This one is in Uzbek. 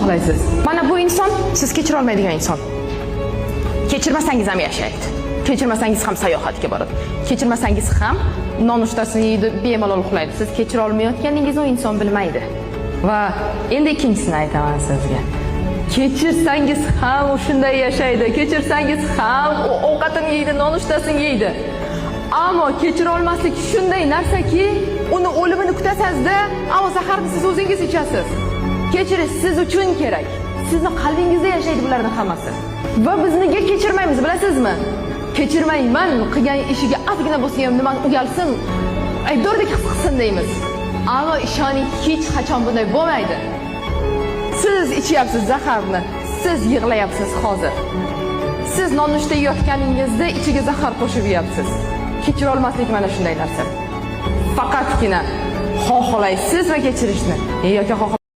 xohlaysiz. Mana bu inson siz kechira olmaydigan inson. Kechirmasangiz ham yashaydi. Kechirmasangiz ham sayohatga boradi. Kechirmasangiz ham nonushtasini yeydi, bemalol uxlaydi. Siz kechira olmayotganingizni u inson bilmaydi. Va endi ikkinchisini aytaman sizga. Kechirsangiz ham u shunday yashaydi, kechirsangiz ham u ovqatini yeydi, nonushtasini yeydi. Ammo kechira olmaslik shunday narsaki, Uni o'limini kutasizda, ammo zaharni siz o'zingiz ichasiz. Kechirish siz uchun kerak. Sizni qalbingizda yashaydi bularning hammasi. Va biz nega kechirmaymiz, bilasizmi? Kechirmayman, qilgan ishiga ozgina bo'lsa ham nimani uyalsin, aybdordek his qilsin deymiz. Ammo ishoning, hech qachon bunday bo'lmaydi. Siz ichyapsiz zaharni, siz yig'layapsiz hozir. Siz nonushta yeyotganingizda ichiga zahar qo'shib yeyapsiz. Kechira olmaslik mana shunday narsa. Faqatgina xohlaysizmi kechirishni yoki xohlamaysiz.